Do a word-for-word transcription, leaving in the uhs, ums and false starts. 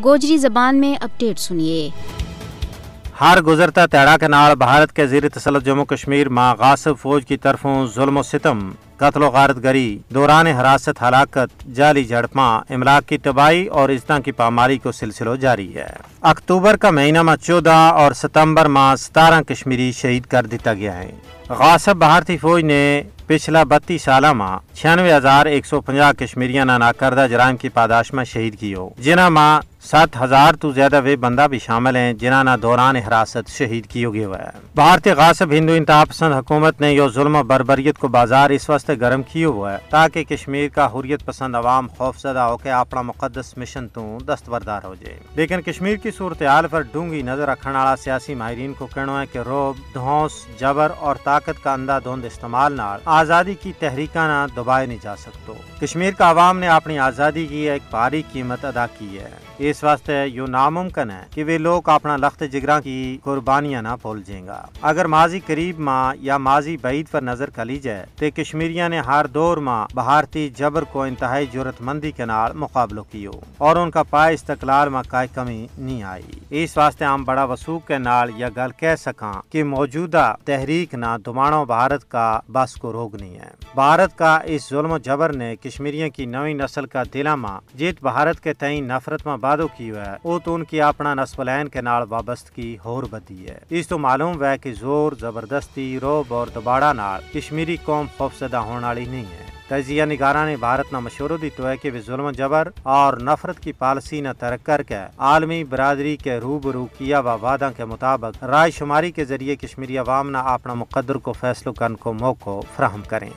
گوجری زبان میں اپڈیٹ سنیے۔ ہر گزرتا تیڑا کے نال بھارت کے زیر تسلط جموں کشمیر ما غاصب فوج کی طرفوں ظلم و ستم، قتل و غارت گری، دوران حراست ہلاکت، جعلی جھڑپاں، املاک کی تباہی اور عزتاں کی پامالی کو سلسلو جاری ہے۔ اکتوبر کا مہینہ ما چودہ اور ستمبر ما ستارہ کشمیری شہید کر دیتا گیا ہے۔ غاصب بھارتی فوج نے پچھلا بتیس سالاں ما چھیانوے ہزار ایک سو پنجاہ کشمیریاں نا ناکردہ جرائم کی پاداش ما شہید کیو، جنہاں ما ست ہزار تو زیادہ ویہ بندہ بھی شامل ہیں جنہاں نا دوران حراست شہید کیو گیو ہے۔ بھارتی غاصب ہندو انتہا پسند حکومت نے یوہ ظلم و بربریت کو بازار اس واسطے گرم کیو ہوا ہے تاکہ کشمیر کا حریت پسند عوام خوفزدہ ہو کے اپنا مقدس مشن توں دستبردار ہو جائے۔ لیکن کشمیر کی صورتحال پر ڈونگی نظر رکھن آڑا سیاسی ماہرین کو کہنو ہے کہ روب، دھونس، جبر اور طاقت کا اندھا دھند استعمال نال آزادی کی تحریکاں نا دبائے نہیں جا سکتو۔ کشمیر کا عوام نے اپنی آزادی کی ایک بھاری قیمت ادا کی ہے۔ اس واسطے یوہ ناممکن ہے کہ ویہ لوگ اپنا لخت جگراں کی قربانیاں نا بھول جینگا۔ اگر ماضی قریب ما یا ماضی بعید پر نظر کھلی جائے تے کشمیریاں نے ہر دور ما بھارتی جبر کو انتہائی جرات مندی کے نال مقابلو کیو، اور ان کا پائے استقلال ما کائے کمی نہیں آئی۔ اس واسطے ہم بڑا وثوق کے نال یا گل کہہ سکاں کہ موجودہ تحریک نا دمانو بھارت کا بس کو روگ نہیں ہے۔ بھارت کا اس ظلم و جبر نے کشمیریاں کی نوی نسل کا دلاں ما جیت بھارت کے تئیں نفرت ما بادو کیو ہے، او تو ان کی اپنا نسب العین کے نال وابست کی ہور بدھی ہے۔ اس تو معلوم ہوئے کہ زور، زبردستی، روب اور دباڑا نال کشمیری قوم خوفزدہ ہون آڑی نہیں ہے۔ تجزیہ نگاراں نے بھارت نا مشورو دیتو ہے کہ ویہ ظلم و جبر اور نفرت کی پالیسی نا ترک کر کے عالمی برادری کے روبرو کیا ہوا وعداں کے مطابق رائے شماری کے ذریعے کشمیری عوام نا اپنا مقدر کو فیصلو کرن کو موقعو فراہم کریں۔